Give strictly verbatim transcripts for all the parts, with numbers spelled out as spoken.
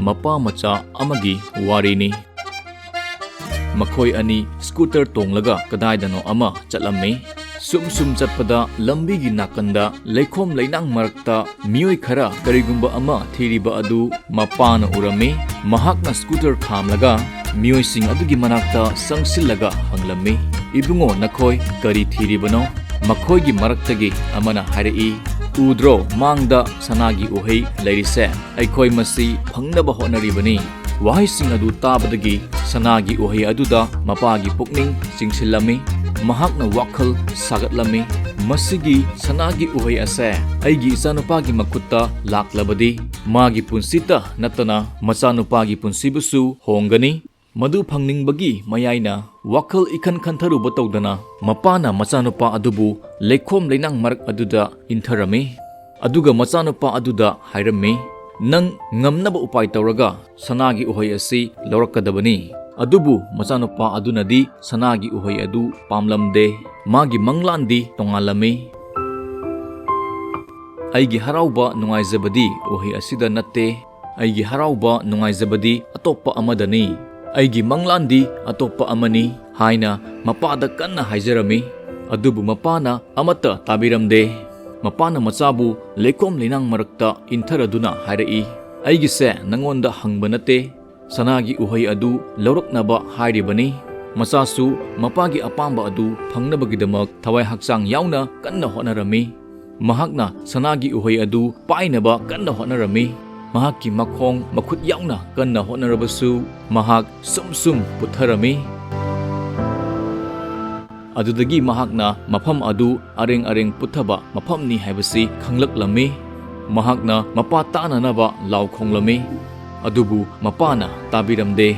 ꯃꯄꯥ ꯃꯆꯥ ꯑꯃꯒꯤ ꯋꯥꯔꯤꯅꯤ꯫ ꯃꯈꯣꯏ ꯑꯅꯤ ꯁ꯭ꯀꯨꯇꯔ ꯇꯣꯡꯂꯒ ꯀꯗꯥꯏꯗꯅꯣ ꯑꯃ ꯆꯠꯂꯝꯃꯤ꯫ ꯁꯨꯝ ꯁꯨꯝ ꯆꯠꯄꯗ ꯂꯝꯕꯤꯒꯤ ꯅꯥꯀꯟꯗ ꯂꯩꯈꯣꯝ ꯂꯩꯅꯥꯡ ꯃꯔꯛꯇ ꯃꯤꯑꯣꯏ ꯈꯔ ꯀꯔꯤꯒꯨꯝꯕ ꯑꯃ ꯊꯤꯔꯤꯕ ꯑꯗꯨ ꯃꯄꯥꯅ ꯎꯔꯝꯃꯤ꯫ ꯃꯍꯥꯛꯅ ꯁ꯭ꯀꯨꯇꯔ ꯈꯥꯝꯂꯒ ꯃꯤꯑꯣꯏꯁꯤꯡ ꯑꯗꯨꯒꯤ ꯃꯅꯥꯛꯇ ꯆꯪꯁꯤꯜꯂꯒ ꯍꯪꯂꯝꯃꯤ, "ꯏꯕꯨꯡꯉꯣ, ꯅꯈꯣꯏ ꯀꯔꯤ ꯊꯤꯔꯤꯕꯅꯣ?" ꯃꯈꯣꯏꯒꯤ ꯃꯔꯛꯇꯒꯤ ꯑꯃꯅ ꯍꯥꯏꯔꯛꯏ, "ꯎꯗ꯭ꯔꯣ ꯃꯥꯡꯗ ꯁꯅꯥꯒꯤ ꯎꯍꯩ ꯂꯩꯔꯤꯁꯦ? ꯑꯩꯈꯣꯏ ꯃꯁꯤ ꯐꯪꯅꯕ ꯍꯣꯠꯅꯔꯤꯕꯅꯤ꯫" ꯋꯥꯍꯩꯁꯤꯡ ꯑꯗꯨ ꯇꯥꯕꯗꯒꯤ ꯁꯅꯥꯒꯤ ꯎꯍꯩ ꯑꯗꯨꯗ ꯃꯄꯥꯒꯤ ꯄꯨꯛꯅꯤꯡ ꯆꯤꯡꯁꯤꯜꯂꯝꯃꯤ꯫ ꯃꯍꯥꯛꯅ ꯋꯥꯈꯜ ꯁꯥꯒꯠꯂꯝꯃꯤ, "ꯃꯁꯤꯒꯤ ꯁꯅꯥꯒꯤ ꯎꯍꯩ ꯑꯁꯦ ꯑꯩꯒꯤ ꯏꯆꯥꯅꯨꯄꯥꯒꯤ ꯃꯈꯨꯠꯇ ꯂꯥꯛꯂꯕꯗꯤ ꯃꯥꯒꯤ ꯄꯨꯟꯁꯤꯇ ꯅꯠꯇꯅ ꯃꯆꯥꯅꯨꯄꯥꯒꯤ ꯄꯨꯟꯁꯤꯕꯨꯁꯨ ꯍꯣꯡꯒꯅꯤ꯫" ꯃꯗꯨ ꯐꯪꯅꯤꯡꯕꯒꯤ ꯃꯌꯥꯏꯅ ꯋꯥꯈꯜ ꯏꯈꯟ ꯈꯟꯊꯔꯨꯕ ꯇꯧꯗꯅ ꯃꯄꯥꯅ ꯃꯆꯥꯅꯨꯄꯥ ꯑꯗꯨꯕꯨ ꯂꯩꯈꯣꯝ ꯂꯩꯅꯥꯡ ꯃꯔꯛ ꯑꯗꯨꯗ ꯏꯟꯊꯔꯝꯃꯤ꯫ ꯑꯗꯨꯒ ꯃꯆꯥꯅꯨꯄꯥ ꯑꯗꯨꯗ ꯍꯥꯏꯔꯝꯃꯤ, "ꯅꯪ ꯉꯝꯅꯕ ꯎꯄꯥꯏ ꯇꯧꯔꯒ ꯁꯅꯥꯒꯤ ꯎꯍꯩ ꯑꯁꯤ ꯂꯧꯔꯛꯀꯗꯕꯅꯤ꯫" ꯑꯗꯨꯕꯨ ꯃꯆꯥꯅꯨꯄꯥ ꯑꯗꯨꯅꯗꯤ ꯁꯅꯥꯒꯤ ꯎꯍꯩ ꯑꯗꯨ ꯄꯥꯝꯂꯝꯗꯦ꯫ ꯃꯥꯒꯤ ꯃꯪꯂꯥꯟꯗꯤ ꯇꯣꯉꯥꯜꯂꯝꯃꯤ꯫ "ꯑꯩꯒꯤ ꯍꯔꯥꯎꯕ ꯅꯨꯡꯉꯥꯏꯖꯕꯗꯤ ꯎꯍꯩ ꯑꯁꯤꯗ ꯅꯠꯇꯦ꯫ ꯑꯩꯒꯤ ꯍꯔꯥꯎꯕ ꯅꯨꯡꯉꯥꯏꯖꯕꯗꯤ ꯑꯇꯣꯞꯄ ꯑꯃꯗꯅꯤ꯫ ꯑꯩꯒꯤ ꯃꯪꯂꯥꯟꯗꯤ ꯑꯇꯣꯞꯄ ꯑꯃꯅꯤ" ꯍꯥꯏꯅ ꯃꯄꯥꯗ ꯀꯟꯅ ꯍꯥꯏꯖꯔꯝꯃꯤ꯫ ꯑꯗꯨꯕꯨ ꯃꯄꯥꯅ ꯑꯃꯠꯇ ꯇꯥꯕꯤꯔꯝꯗꯦ꯫ ꯃꯄꯥꯅ ꯃꯆꯥꯕꯨ ꯂꯩꯈꯣꯝ ꯂꯩꯅꯥꯡ ꯃꯔꯛꯇ ꯏꯟꯊꯔꯗꯨꯅ ꯍꯥꯏꯔꯛꯏ, "ꯑꯩꯒꯤꯁꯦ ꯅꯉꯣꯟꯗ ꯍꯪꯕ ꯅꯠꯇꯦ, ꯁꯅꯥꯒꯤ ꯎꯍꯩ ꯑꯗꯨ ꯂꯧꯔꯛꯅꯕ ꯍꯥꯏꯔꯤꯕꯅꯤ꯫" ꯃꯆꯥꯁꯨ ꯃꯄꯥꯒꯤ ꯑꯄꯥꯝꯕ ꯑꯗꯨ ꯐꯪꯅꯕꯒꯤꯗꯃꯛ ꯊꯋꯥꯏ ꯍꯛꯆꯥꯡ ꯌꯥꯎꯅ ꯀꯟꯅ ꯍꯣꯠꯅꯔꯝꯃꯤ꯫ ꯃꯍꯥꯛꯅ ꯁꯅꯥꯒꯤ ꯎꯍꯩ ꯑꯗꯨ ꯄꯥꯏꯅꯕ ꯀꯟꯅ ꯍꯣꯠꯅꯔꯝꯃꯤ꯫ ꯃꯍꯥꯛꯀꯤ ꯃꯈꯣꯡ ꯃꯈꯨꯠ ꯌꯥꯎꯅ ꯀꯟꯅ ꯍꯣꯠꯅꯔꯕꯁꯨ, ꯃꯍꯥꯛ ꯁꯨꯝ ꯁꯨꯝ ꯄꯨꯊꯔꯝꯃꯤ꯫ ꯑꯗꯨꯗꯒꯤ ꯃꯍꯥꯛꯅ ꯃꯐꯝ ꯑꯗꯨ ꯑꯔꯦꯡ ꯑꯔꯦꯡ ꯄꯨꯊꯕ ꯃꯐꯝꯅꯤ ꯍꯥꯏꯕꯁꯤ ꯈꯪꯂꯛꯂꯝꯃꯤ꯫ ꯃꯍꯥꯛꯅ ꯃꯄꯥ ꯇꯥꯅꯅꯕ ꯂꯥꯎ ꯈꯣꯡꯂꯝꯃꯤ꯫ ꯑꯗꯨꯕꯨ ꯃꯄꯥꯅ ꯇꯥꯕꯤꯔꯝꯗꯦ꯫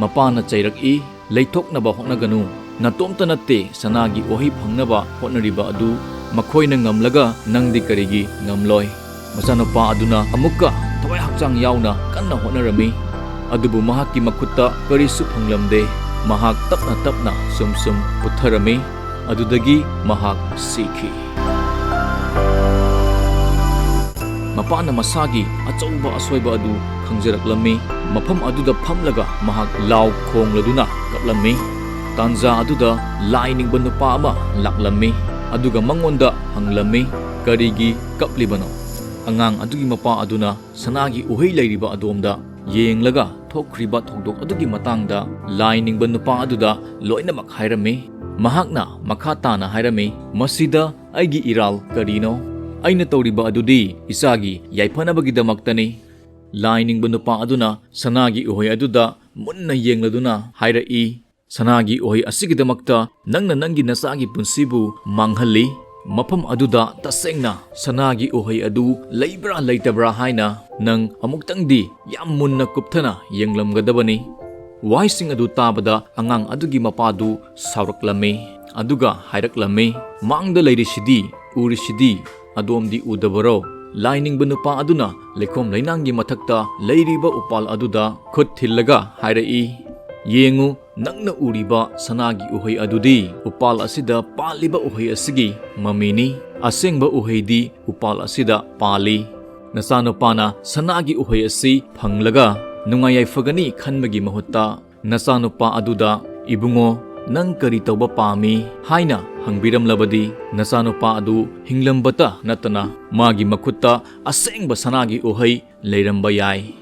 ꯃꯄꯥꯅ ꯆꯩꯔꯛꯏ, "ꯂꯩꯊꯣꯛꯅꯕ ꯍꯣꯠꯅꯒꯅꯨ꯫ ꯅꯇꯣꯝꯇ ꯅꯠꯇꯦ ꯁꯅꯥꯒꯤ ꯎꯍꯩ ꯐꯪꯅꯕ ꯍꯣꯠꯅꯔꯤꯕ ꯑꯗꯨ꯫ ꯃꯈꯣꯏꯅ ꯉꯝꯂꯒ ꯅꯪꯗꯤ ꯀꯔꯤꯒꯤ ꯉꯝꯂꯣꯏ?" ꯃꯆꯥꯅꯨꯄꯥ ꯑꯗꯨꯅ ꯑꯃꯨꯛꯀ ꯊꯋꯥꯏ ꯍꯛꯆꯥꯡ ꯌꯥꯎꯅ ꯀꯟꯅ ꯍꯣꯠꯅꯔꯝꯃꯤ꯫ ꯑꯗꯨꯕꯨ ꯃꯍꯥꯛꯀꯤ ꯃꯈꯨꯠꯇ ꯀꯔꯤꯁꯨ ꯐꯪꯂꯝꯗꯦ꯫ ꯃꯍꯥꯛ ꯇꯞꯅ ꯇꯞꯅ ꯁꯨꯝ ꯁꯨꯝ ꯄꯨꯊꯔꯝꯃꯤ꯫ ꯑꯗꯨꯗꯒꯤ ꯃꯍꯥꯛ ꯁꯤꯈꯤ꯫ ꯃꯄꯥꯅ ꯃꯁꯥꯒꯤ ꯑꯆꯧꯕ ꯑꯁꯣꯏꯕ ꯑꯗꯨ ꯈꯪꯖꯔꯛꯂꯝꯃꯤ꯫ ꯃꯐꯝ ꯑꯗꯨꯗ ꯐꯝꯂꯒ ꯃꯍꯥꯛ ꯂꯥꯎ ꯈꯣꯡꯂꯗꯨꯅ ꯀꯞꯂꯝꯃꯤ꯫ ꯇꯥꯟꯖꯥ ꯑꯗꯨꯗ ꯂꯥꯏ ꯅꯤꯡꯕ ꯅꯨꯄꯥ ꯑꯃ ꯂꯥꯛꯂꯝꯃꯤ, ꯑꯗꯨꯒ ꯃꯉꯣꯟꯗ ꯍꯪꯂꯝꯃꯤ, "ꯀꯔꯤꯒꯤ ꯀꯞꯂꯤꯕꯅꯣ?" ꯑꯉꯥꯡ ꯑꯗꯨꯒꯤ ꯃꯄꯥ ꯑꯗꯨꯅ ꯁꯅꯥꯒꯤ ꯎꯍꯩ ꯂꯩꯔꯤꯕ ꯑꯗꯣꯝꯗ ꯌꯦꯡꯂꯒ ꯊꯣꯛꯈ꯭ꯔꯤꯕ ꯊꯧꯗꯣꯛ ꯑꯗꯨꯒꯤ ꯃꯇꯥꯡꯗ ꯂꯥꯏ ꯅꯤꯡꯕ ꯅꯨꯄꯥ ꯑꯗꯨꯗ ꯂꯣꯏꯅꯃꯛ ꯍꯥꯏꯔꯝꯃꯤ꯫ ꯃꯍꯥꯛꯅ ꯃꯈꯥ ꯇꯥꯅ ꯍꯥꯏꯔꯝꯃꯤ, "ꯃꯁꯤꯗ ꯑꯩꯒꯤ ꯏꯔꯥꯜ ꯀꯔꯤꯅꯣ? ꯑꯩꯅ ꯇꯧꯔꯤꯕ ꯑꯗꯨꯗꯤ ꯏꯆꯥꯒꯤ ꯌꯥꯏꯐꯅꯕꯒꯤꯗꯃꯛꯇꯅꯤ꯫" ꯂꯥꯏ ꯅꯤꯡꯕ ꯅꯨꯄꯥ ꯑꯗꯨꯅ ꯁꯅꯥꯒꯤ ꯎꯍꯩ ꯑꯗꯨꯗ ꯃꯨꯟꯅ ꯌꯦꯡꯂꯗꯨꯅ ꯍꯥꯏꯔꯛꯏ, "ꯁꯅꯥꯒꯤ ꯎꯍꯩ ꯑꯁꯤꯒꯤꯗꯃꯛꯇ ꯅꯪꯅ ꯅꯪꯒꯤ ꯅꯆꯥꯒꯤ ꯄꯨꯟꯁꯤꯕꯨ ꯃꯥꯡꯍꯜꯂꯤ꯫ ꯃꯐꯝ ꯑꯗꯨꯗ ꯇꯁꯦꯡꯅ ꯁꯅꯥꯒꯤ ꯎꯍꯩ ꯑꯗꯨ ꯂꯩꯕ꯭ꯔꯥ ꯂꯩꯇꯕ꯭ꯔꯥ ꯍꯥꯏꯅ ꯅꯪ ꯑꯃꯨꯛꯇꯪꯗꯤ ꯌꯥꯝ ꯃꯨꯟꯅ ꯀꯨꯞꯊꯅ ꯌꯦꯡꯂꯝꯒꯗꯕꯅꯤ꯫" ꯋꯥꯍꯩꯁꯤꯡ ꯑꯗꯨ ꯇꯥꯕꯗ ꯑꯉꯥꯡ ꯑꯗꯨꯒꯤ ꯃꯄꯥꯗꯨ ꯁꯥꯎꯔꯛꯂꯝꯃꯤ, ꯑꯗꯨꯒ ꯍꯥꯏꯔꯛꯂꯝꯃꯤ, "ꯃꯥꯡꯗ ꯂꯩꯔꯤꯁꯤꯗꯤ, ꯎꯔꯤꯁꯤꯗꯤ, ꯑꯗꯣꯝꯗꯤ ꯎꯗꯕꯔꯣ?" ꯂꯥꯏꯅꯤꯡꯕ ꯅꯨꯄꯥ ꯑꯗꯨꯅ ꯂꯩꯈꯣꯝ ꯂꯩꯅꯥꯡꯒꯤ ꯃꯊꯛꯇ ꯂꯩꯔꯤꯕ ꯎꯄꯥꯜ ꯑꯗꯨꯗ ꯈꯨꯠ ꯊꯤꯜꯂꯒ ꯍꯥꯏꯔꯛꯏ, "ꯌꯦꯡꯉꯨ, ꯅꯪꯅ ꯎꯔꯤꯕ ꯁꯅꯥꯒꯤ ꯎꯍꯩ ꯑꯗꯨꯗꯤ ꯎꯄꯥꯜ ꯑꯁꯤꯗ ꯄꯥꯜꯂꯤꯕ ꯎꯍꯩ ꯑꯁꯤꯒꯤ ꯃꯃꯤꯅꯤ꯫ ꯑꯁꯦꯡꯕ ꯎꯍꯩꯗꯤ ꯎꯄꯥꯜ ꯑꯁꯤꯗ ꯄꯥꯜꯂꯤ꯫" ꯅꯆꯥꯅꯨꯄꯥꯅ ꯁꯅꯥꯒꯤ ꯎꯍꯩ ꯑꯁꯤ ꯐꯪꯂꯒ ꯅꯨꯡꯉꯥꯏ ꯌꯥꯏꯐꯒꯅꯤ ꯈꯟꯕꯒꯤ ꯃꯍꯨꯠꯇ, ꯅꯆꯥꯅꯨꯄꯥ ꯑꯗꯨꯗ, "ꯏꯕꯨꯡꯉꯣ, ꯅꯪ ꯀꯔꯤ ꯇꯧꯕ ꯄꯥꯝꯃꯤ?" ꯍꯥꯏꯅ ꯍꯪꯕꯤꯔꯝꯂꯕꯗꯤ, ꯅꯆꯥꯅꯨꯄꯥ ꯑꯗꯨ ꯍꯤꯡꯂꯝꯕꯇ ꯅꯠꯇꯅ ꯃꯥꯒꯤ ꯃꯈꯨꯠꯇ ꯑꯁꯦꯡꯕ ꯁꯅꯥꯒꯤ ꯎꯍꯩ ꯂꯩꯔꯝꯕ ꯌꯥꯏ꯫